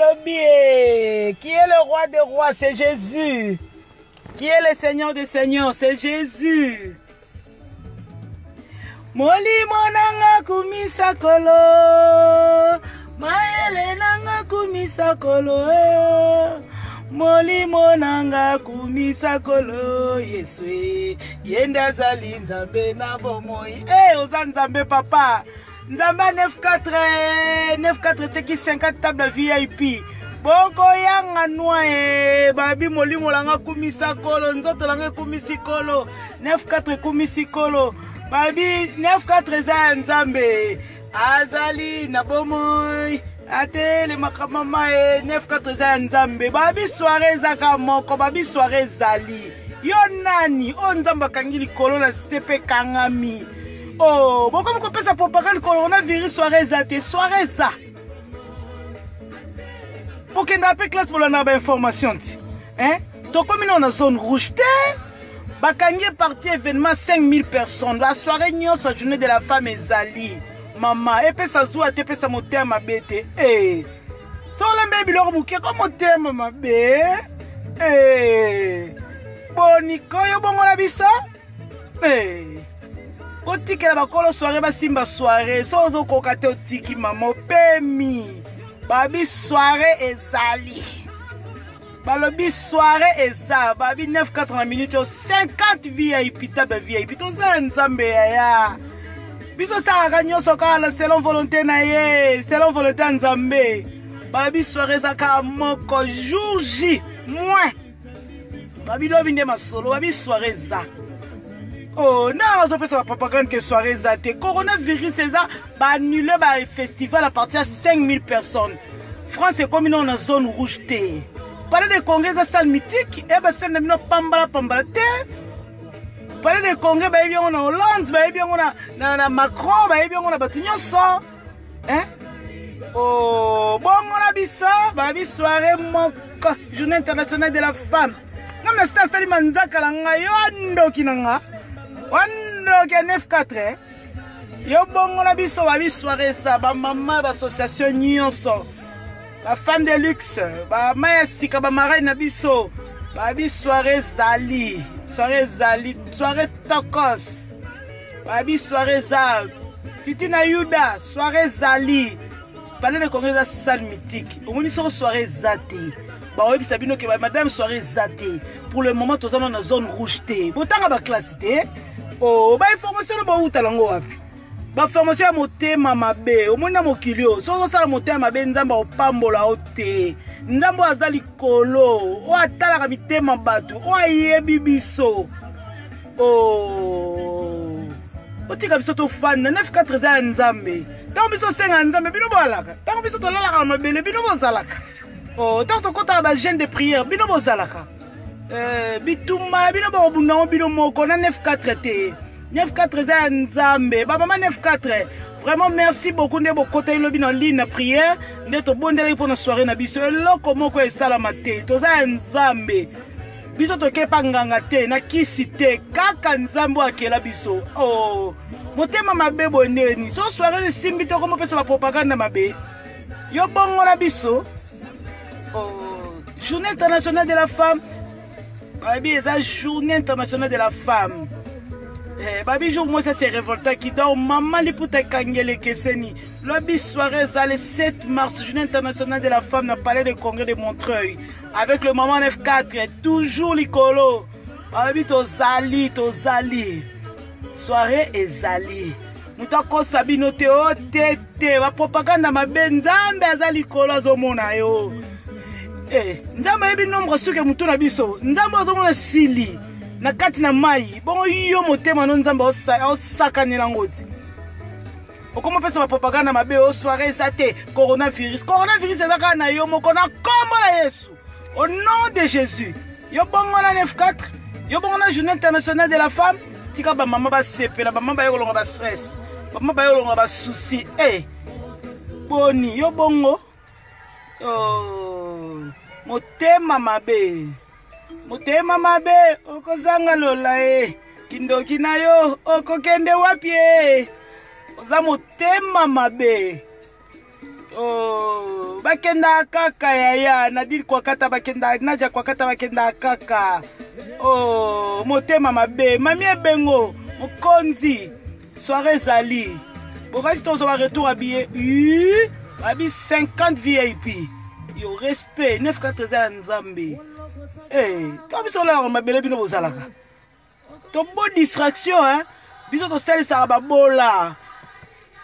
Tolobi eh, qui est le roi des rois, c'est Jésus. Qui est le Seigneur des seigneurs, c'est Jésus. Molimo nanga kumisa kolo, mayele nanga kumisa kolo, eh. Molimo nanga kumisa kolo, Yesu eh. Ye nde azali Nzambe na bomoi. Eh, oza Nzambe papa. Nzambe ya 94 94 eteki 50 table vip bokoyanga nwa e babi molimo langa kumisa kolo nzoto langa ekumisi kolo 94 ekumisi kolo babi 94 eza ya nzambe azali na bomoi atelemaka mama e 94 eza ya nzambe babi soire ezaka moko babi soire ezali yo nani oyo nzambe akangi likolo na se mpe ekangami Oh, bokomi kopesa propagande coronavirus soirée eza te, soirée eza. Bokendaka mpe classe bolandaka ba information te. Hein? Tokomi nao na zone rouge te. Bakangi parti événement 5000 personnes. Ba soirée nyonso journée de la femme ezali. Mama, epesa zuwa te, epesa motema mabe te. Eh. So olambe biloko moke ko motema mabe. Eh. Boni koyo bongola biso? Hey. Otikela bakolo soirée basimba soirée so ozokoka te otiki mama opemi babi soirée ezali balobi soirée eza babi 9 4 na minute oyo 50 vip table vip toza ya nzambe yaya biso osalaka nyonso kaka na selon volonté na ye selon volonté ya nzambe balobi soirée eza kaka moko jour j moins Babi lobi nde masolo, babi soirée eza. Oh, na azopesa ba propagande que soirée eza te. Coronavirus eza ba annuler ba festival à partir ya 5000 personnes. France ekomi nano na zone rouge te. Palais de Congrès eza salle mythique, e ba salle na bino pambala pambala te. Palais de Congrès bayebi yango na Hollande, bayebi yango na, na, na Macron, bayebi yango na bato nyonso. Hein? Oh, bongo na biso babi soirée moko journée internationale de la femme nga na sita asali manzaka na ngai yo andoki na nga wandoki ya 94 eh? yo bongo na biso babi soirée eza bamama baassociation nyonso bafemme de luxe bama ya sika bamarai na biso babi soirée ezali soirée ezali soirée tokos Babi soirée eza Titi na Yuda soirée ezali Palais de Congrès eza salle mythique omoni soko soirée eza te baoyebisa bino ke madame soirée eza te pour le moment toza na zone rouge te botanga baklasse te oh, bainformation no bouta nango wapi baformation ya motema mabe omoni na mokili oyo soki ozosala motema mabe nzambe akopambola yo te nzambe oyo aza likolo oyo atalaka mitema bato oyo ayebi biso Oh. otika biso tofanda 94 eza ya nzambe ntango biso osenga nzambe bino boalaka ntango biso tolalaka na mabele bino bozalaka oh, ntango tokotaka bagene de prière bino bozalaka eh, bitumba bino bokobunda yango bino moko na 94 te 94 eza ya nzambe bamama 94 vraiment merci beaucoup nde bokotaki lobi na ligne na prière nde tobondelaki mpo na soirée na biso eloko moko esalama te toza ya nzambe biso tokepa nganga te na kisi te kaka nzambe oyo akela biso oh, motema mabe boye ndeni so soirée esimbi te okomopesa bapropagande mabe yo bongo na biso oh, journée internationale de la femme bayebi eza journée internationale de la femme eh, babi jour mwasi ase révoltaki donc mama liputa ekangeli ekeseni lobi soirée eza le 7 mars journée internationale de la femme na palais de congrès de montreuil avec le maman F4 toujours likolo balobi tozali tozali soirée ezali moto akosa bino te o oh, te te bapropagande mabe nzambe aza likolo azomona yo eh, nzambe ayebi nombre suki ya motu na biso nzambe azomona sili na kati na mai bongo yo motema no nzambe aosakanela yango ti okoma opesa bapropagande mabe o soirée eza te coronavirus coronavirus eza kaka na yo moko na nkombo na yesu au nom de jésus yo bongo na 94 yo bongo na journée internationale de la femme tika bamama basepela bamama baye kolonga bastress bamama baye kolonga basusi e eh, boni yo bongo oh, motema mabe motema mabe okozanga lola e kindoki na yo okokende wapi e oza motema mabe. Oh, bakendaka kaka yaya Nadine Kwakata bakendaka Nadia Kwakata bakendaka kaka oh, motema mabe mami ebengo mokonzi soirée ezali bokasi tozwa ba retour ya billet babi 50 vip yo respect 94 eza ya nzambe hey, to biso olaka mabele bino bozalaka tobo distraction hein? Biso tosalisaka babola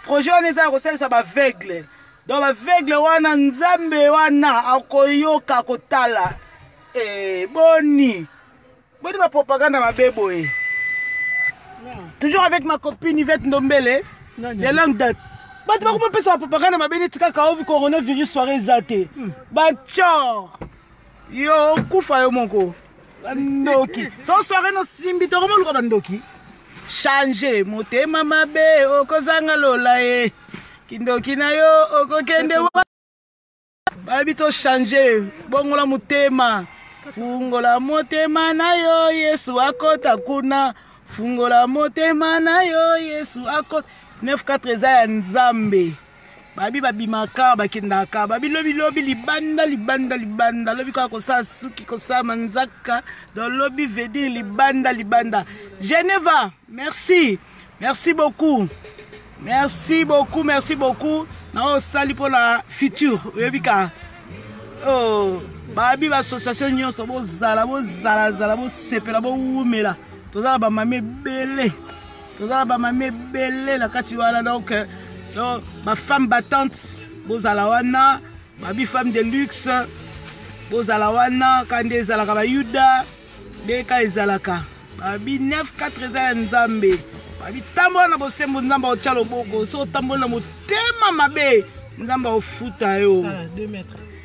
projet wana eza ya kosalisa baaveugle donc baaveugle wana nzambe wana akoyoka kotala eh, boni boni bapropagande mabe boye. Toujours avec ma copine Yvette Ndombele de longue date. Bato bakomopesa bapropagande mabe neti kaka ovi coronavirus soirée eza te. Bacor yo okufa yo moko bandoki so soirée nosimbi tokomoluka bandoki change motema mabe okozanga lola ye kindoki na yo okokende bayebi to change bongola motema fungola motema na yo yesu akota kuna fungola motema na yo yesu akota 94 eza ya nzambe babi babimaka bakendaka babi lobi lobi libanda libanda libanda lobi kaka kosala suki kosala manzaka donc lobi veut dire libanda libanda. Geneva, merci, merci beaucoup, merci beaucoup, merci beaucoup na oyo osali mpona futur oyebi ka oh, babi baassociation nyonso bozala bozalazala bosepela bowumela toza na bamami ebele toza na bamami ebele na kati wana donc donc bafemme battante bozala wana babi femme de luxe bozala wana ka nde ezalaka bayuda nde ka ezalaka babi 9 4 eza ya nzambe babi tambola na bosembo nzambe aotya loboko so otamboli na motema mabe nzambe aofuta yo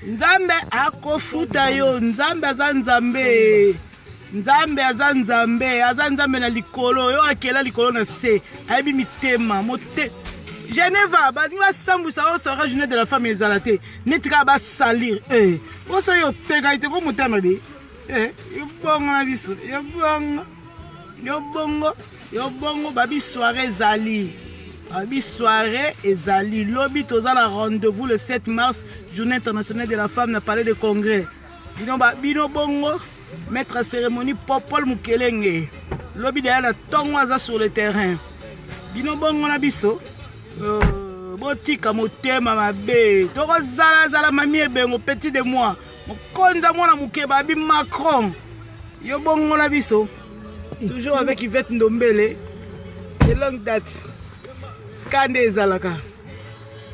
nzambe akofuta yo nzambe aza nzambe nzambe aza nzambe aza nzambe na likolo oyo akela likolo na se ayebi mitema mote Geneva balingi basambwisa oyo soirée journée de la femme ezala te neti kaka basalir eh. Oso yo otekaki te ko motema mabe eh. Yo bongo na biso yo bongo yo bongo yo bongo babi soirée ezali babi soirée ezali lobi toza na rendez-vous le 7 mars journée internationale de la femme na palais de congrès bino ba bino bongo maître cérémonie Popol Mukelenge lobi deya na ntongo aza sur le terrain bino bongo na biso botika motema mabe tokozalazala mami ebengo petit de moi mokonza mwana moke babi Macron yo bongo na biso toujours avec Yvette Ndombele de longue date kande ezalaka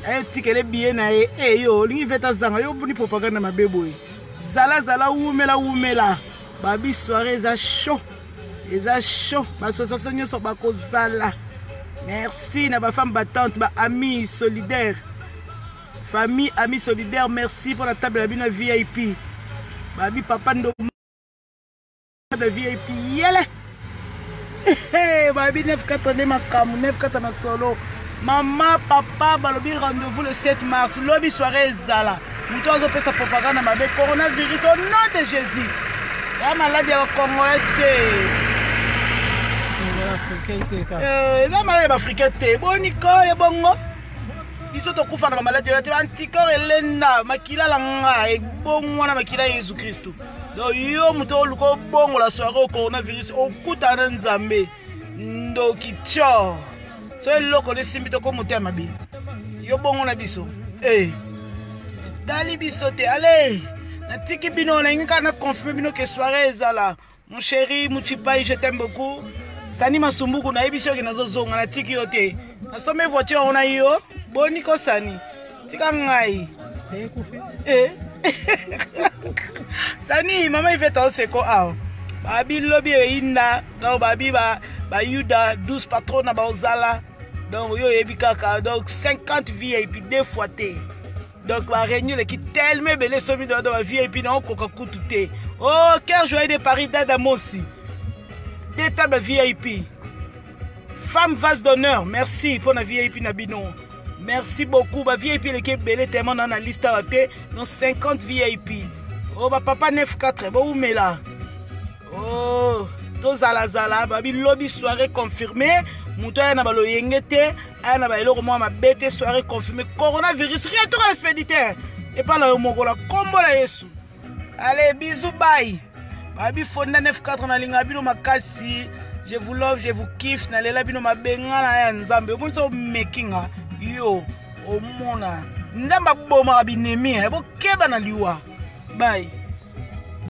ayotikele billet na ye e yo olingi Yvette azanga yo boni propagande mabe boye zala zala wumela wumela babi soirée eza chaud eza chaud bassociation nyonso bakozala merci na bafemme battante ba-amis solidaire famille amis solidaire merci pour la table ya bino ya vip babi papa ndo vip yele babi 94 nde makambo 94 na solo mama papa balobi rendez-vous le 7 mars lobi soirée ezala moto azopesa propagande mabe coronavirus au nom de Jésus ya maladi ya bacongolais te eza maladi ya baafricain te boni ko ebongo biso tokufa na bamaladi wana te baanticorps elenda makila langa ebongwana makila ya Yesu Kristu donc yo moto oluka obongola soirée o coronavirus okutana na nzambe ndoki tior so eloko nesimbi toko motema mabe yo bongo na biso etali biso te ale natiki bino nalingi kaka na confirme bino ke soirée ezala mon chéri Muchipai je t'aime beaucoup Sani Masumbuku nayebi soki nazozonga natiki yo te nasombi voiture yango na yo boni ko Sani tika ngai Sani mama Iveta oseko awa babi lobi eyinda donc babi bayuda 12 patron na baozala donc yo oyebi kaka donc 50 vip deux fois te donc baréunion eleki tellement ebele esomi donc ba vip na okoka kutu te oh cœur joyeux de Paris dada mosi deux table vip femme vase d'honneur merci mpona vip na bino merci beaucoup ba vip eleki ebele tellement na na liste awa te donc 50 vip oh bapapa 94 bowumela oh. Tozalazala babi lobi soirée confirmée. Moto aya na baloyenge te, aya na baeloko mwa mabe te, soirée confirmée. Coronavirus, retour à l'expéditeur. Epa na yo moko la kombo la Yesu. Allez, bisous, bye. Babi Fonda 94 nalinga bino makasi. Je vous love, je vous kiffe. Nalela bino mabenga na ya Nzambe. Omonisa omekinga yo omona. Nzambe abomaka binemi, bokeba na liwa. Bye.